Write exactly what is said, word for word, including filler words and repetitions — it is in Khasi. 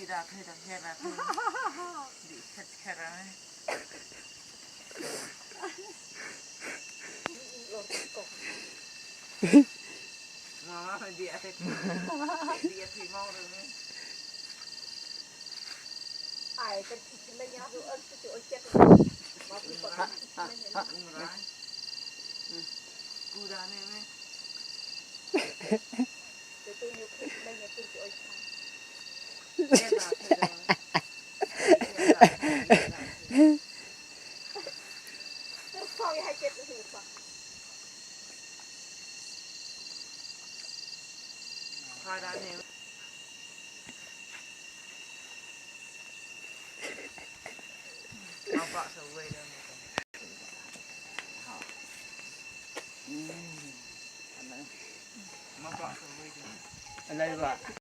Ira phe da phe ra phe. Di khat khat ra me. Mama me di ate. Di ate mau re me. Ai, kan ti me nya tu an tu o chet. Ma tu pa. Umra. Kuda ne me. Alai ba.